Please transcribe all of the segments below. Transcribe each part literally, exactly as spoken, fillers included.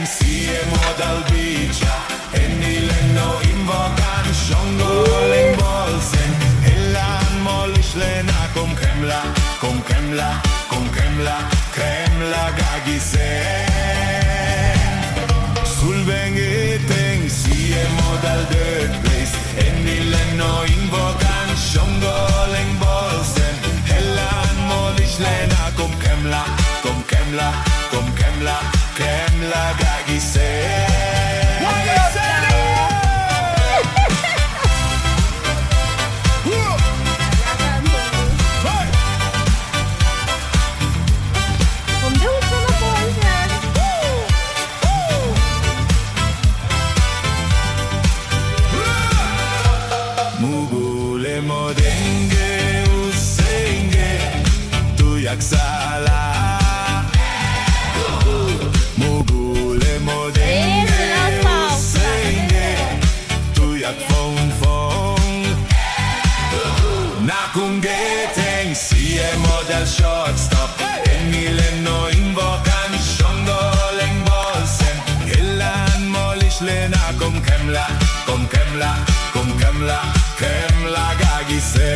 Sie modal beach ah, enilen no invokan, songoleng bolsen, elan molislen ah, kom kemla, kom kemla, kom kemla, kemla gagi se. Sulbengeteng sie modal döt place, enilen no invokan, songoleng bolsen, elan molislen ah, kom kemla, kom kemla, kom kemla, kemla gagi se. Mukul ac mot inge use inge, tuyak sala. Mukul ac mot inge use inge, tuyak fong fong. Na kom ke teng sie modal shortstop, enilen no invokan, songoleng bolsen, elan molislen ah, kom kemla, kom kemla, kom kemla, kemla gagi se.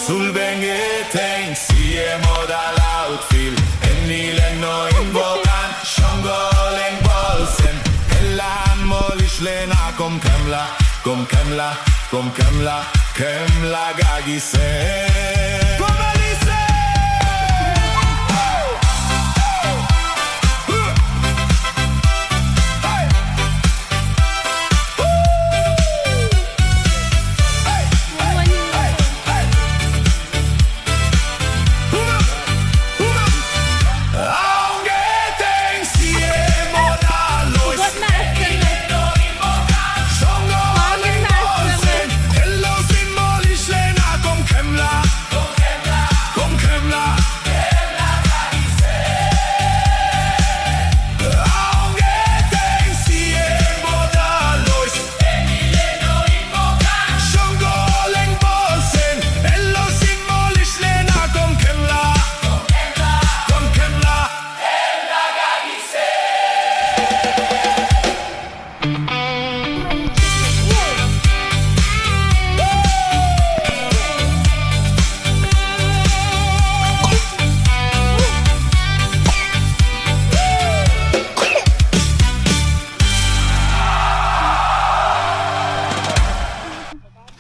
Sulbengeteng sie modal outfield, enilen no invokan, songoleng bolsen, elan molislen ah, kom kemla, kom kemla, kom kemla, kemla gagi se. Kom alise!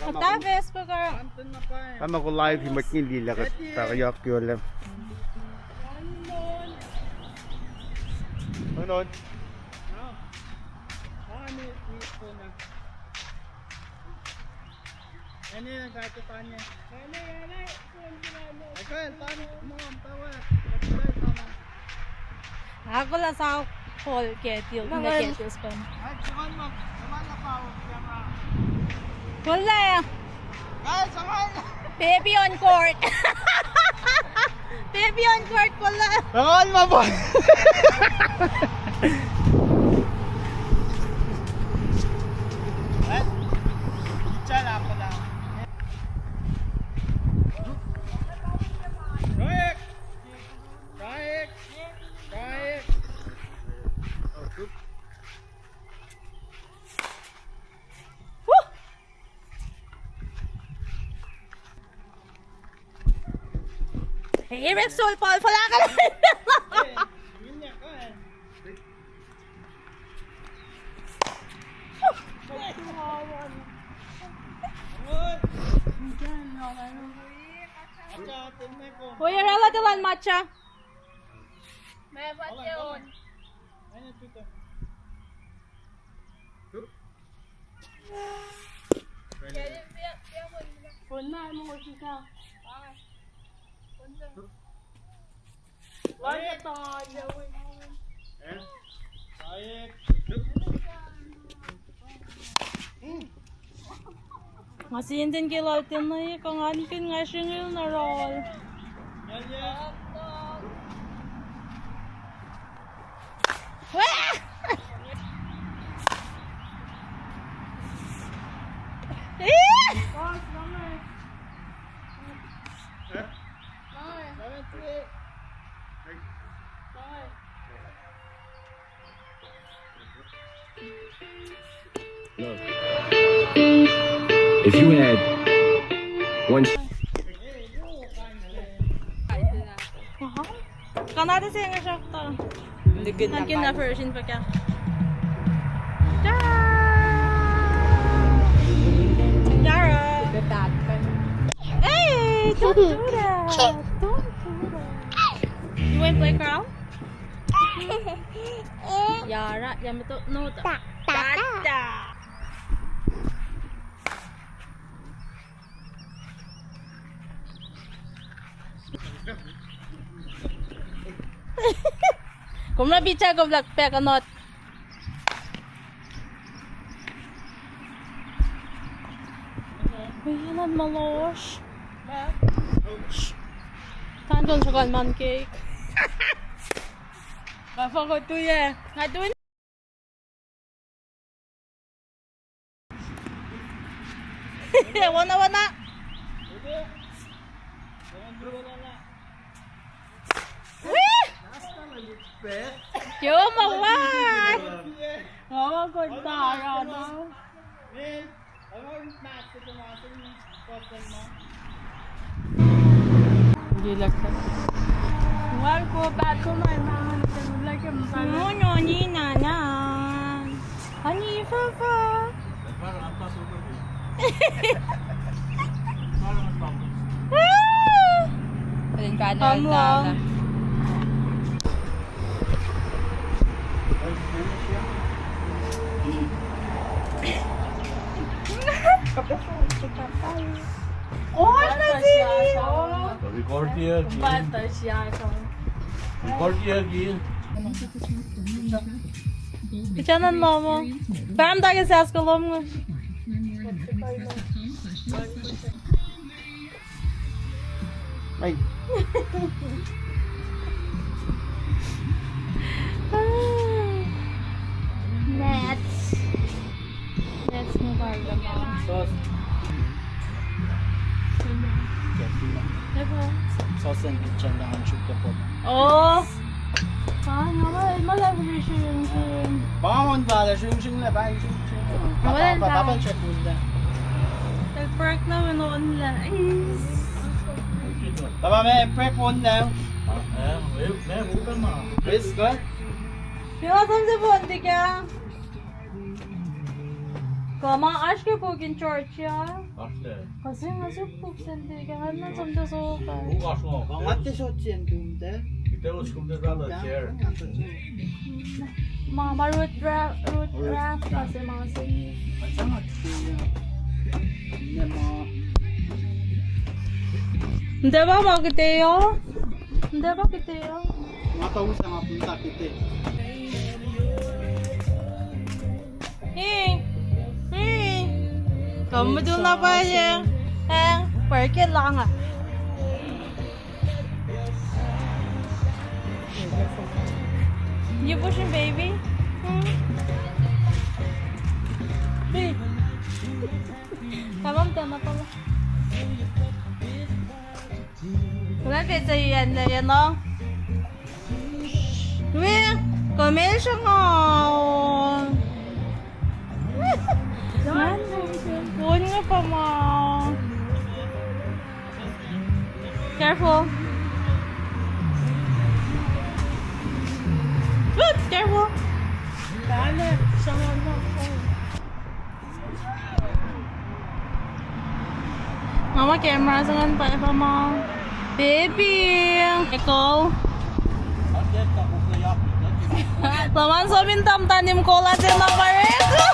Kuhtuh Facebook uh. Kama ko live, mwet ngi liye lah kuht tuh yohk yohrohl. Anon. Akola sa kol ke til, na ke til span. Kol lah. Baby on court. Baby on court, kol lah. Tangan ma pa. Woo! Hey, Rex, sol pal pala ka. Oye, rala telan macha. Nga siyenden ke lal tenna e, kangankihn nga sringil na rol. If you had one. Aha. Kanada se nga shakta. Nagin na version pa ka. Yara. Hey, don't do that. Don't do that. You want playground? Yara, yama to, no, ta. Ta, ta. Kom na picture kom lak pack a not. Uy, anan malosh. Tan don sokal man cake. Nga fako tuye. Nga tuye. Wana, wana. Wih! Yo, mawar. Mawar ko tara na. Hindi lagyan. Wal ko bago man, mga nagtulog lang yung mga. No, no, ni na na. Ani, Fafa. Parang ang paso ko. Parang ang paso. Ah! Paling kanan Amo. Na. Oh, na si. Record here, Kim. Record here, Kim. Icanan lomo. Pam ta ke sas ke lom. Ay. Nets. Nets mobile. Sos. Sos in kitchen down shoot the pot. Oh. Ah, nga ma, ma la shring, shring. Ba on ba la shring, shring la ba shring, shring. Ba ba ba ba check on la. Nag-break na men on la. Ba ba me break on la. Eh, me, me, me, me. Yes, go. Pila sam se bon di ka? Kama oasr ke pukin Georgia. Oasr la. Kasi nga suk puk senti ke nga na som te so ka. Puk oasr ngo. Nga te so senti um te. Ite us kum te brother share. Ma, ma root ra-, root raft kasi ma senti. Nte ba ma kete yo? Nte ba kete yo? Nga ta usa nga punta kete. Hey. Hey. Kamu tu na pa ye. Eh, perke langa. You pushing baby? Hmm? Hey. Tamam, tamam, tamam. Kulan petse yan na yan no. Wi, komel shangaon. Pun nga pa ma. Careful. Good, careful. Dale, shangaon na. Mama camera sa ngan pa, pa ma. Baby. Eko. Laman somin tamtanim kola se ma pareko.